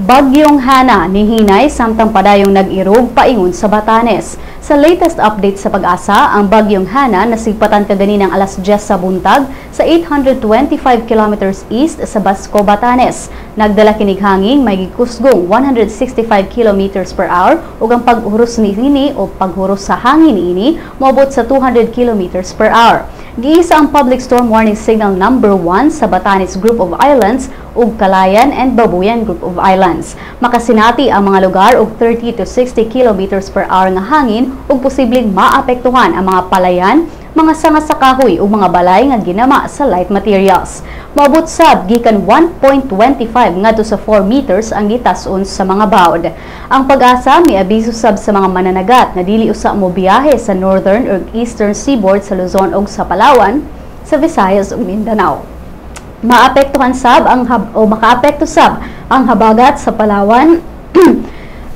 Bagyong Hana nihinay samtang padayong nag-irog paingon sa Batanes. Sa latest update sa PAGASA, ang Bagyong Hana nasigpatan kaganinang alas 10 sa buntag sa 825 kilometers east sa Basco, Batanes. Nagdala kinig hangin may gikusgong 165 kilometers per hour ug ang paghuros niini o paghuros sa hangin niini moabot sa 200 kilometers per hour. Giisa ang Public Storm Warning Signal number 1 sa Batanes Group of Islands ug Calayan and Babuyan Group of Islands. Makasinati ang mga lugar og 30 to 60 kilometers per hour nga hangin ug posibleng maapektuhan ang mga palayan, mga sanga sa kahoy ug mga balay nga ginama sa light materials. Moabot sab gikan 1.25 ngadto sa 4 meters ang gitas-on sa mga bawd. Ang PAGASA miabiso sab sa mga mananagat na dili usa mo biyahe sa northern ug eastern seaboard sa Luzon ug sa Palawan, sa Visayas ug Mindanao. Maapektuhan sab ang hab o makaapekto sab ang habagat sa Palawan,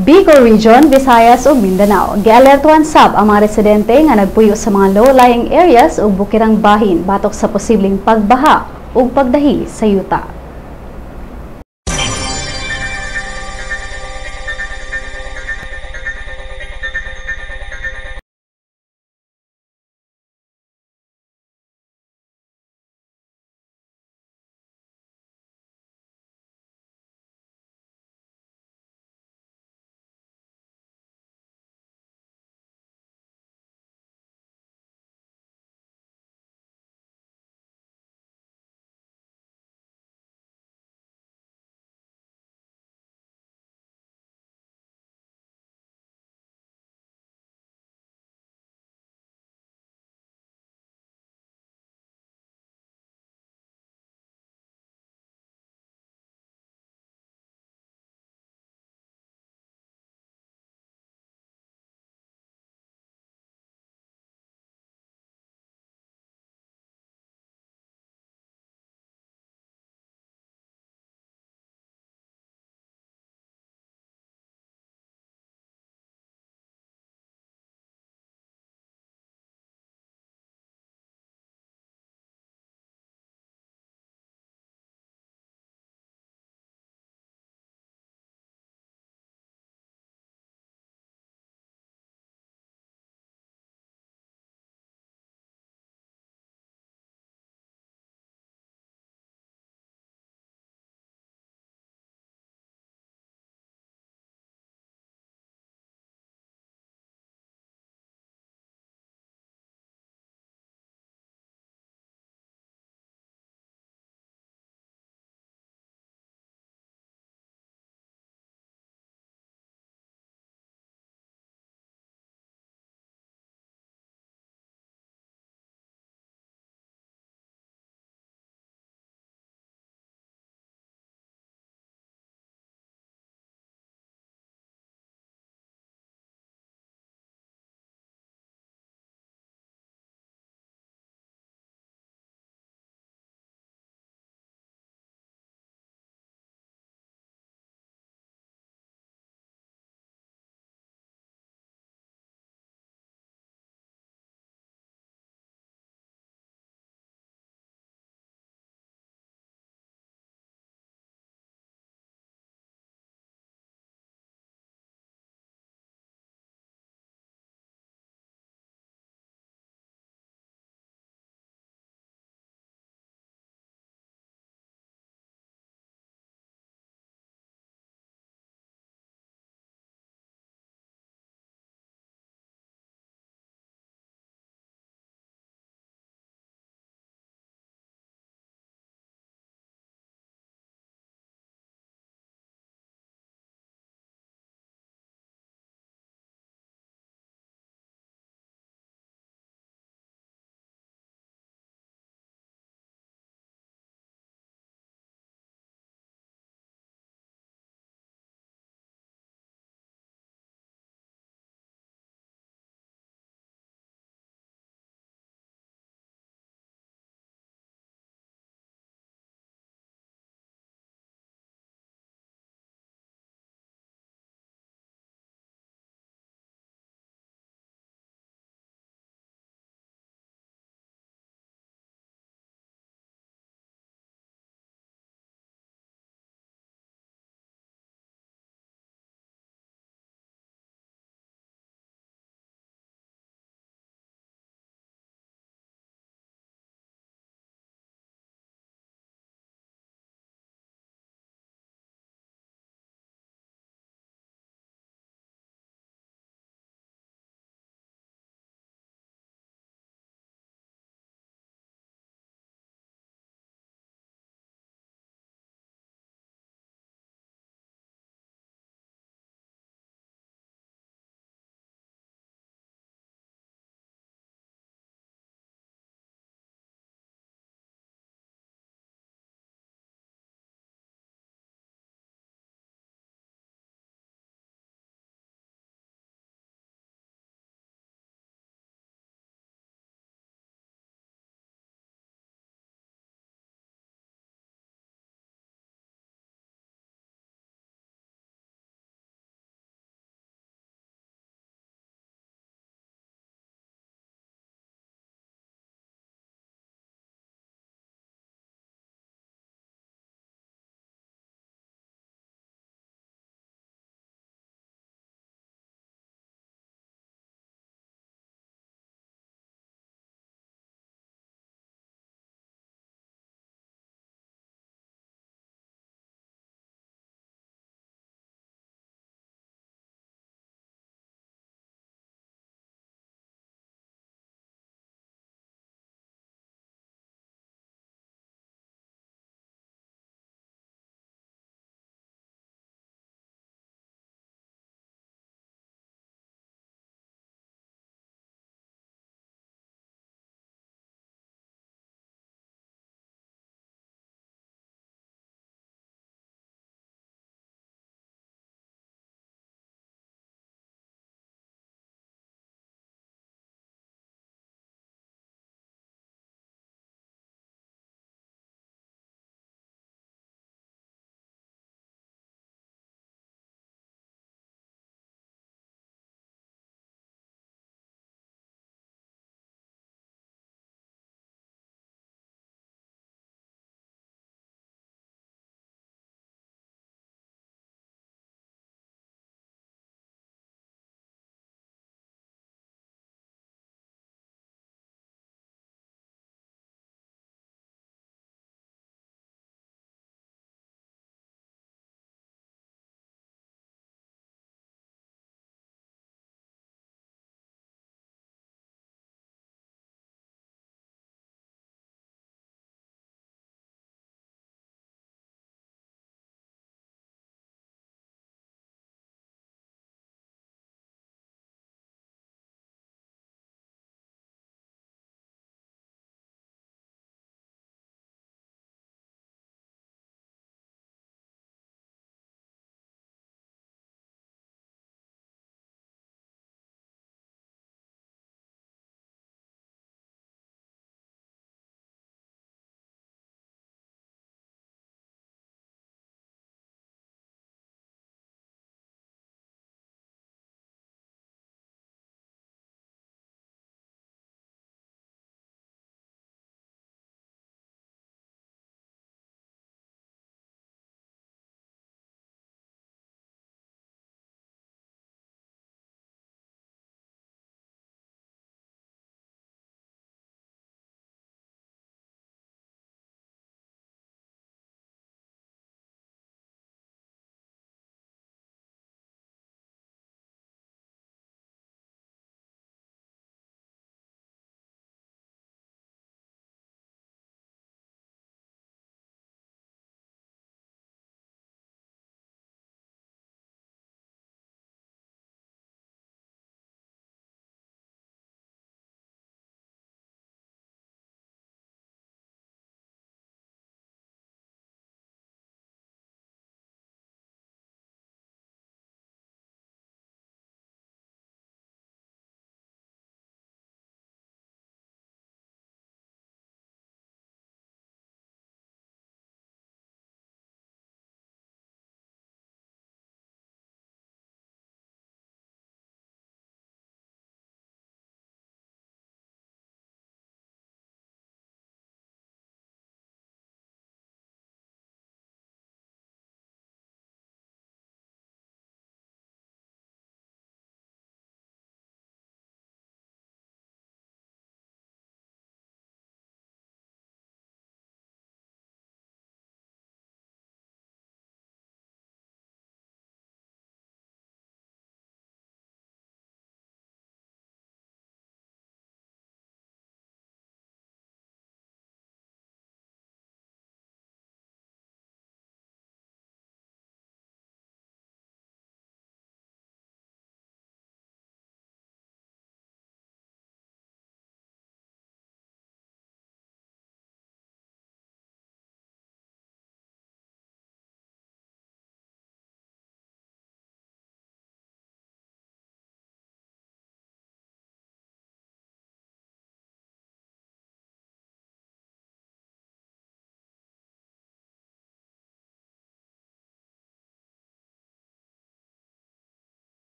Bicol Region, Visayas ug Mindanao. Gialertuhan sab ang mga residente nga nagpuyo sa mga low-lying areas ug bukirang bahin batok sa posibleng pagbaha ug pagdahi sa yuta.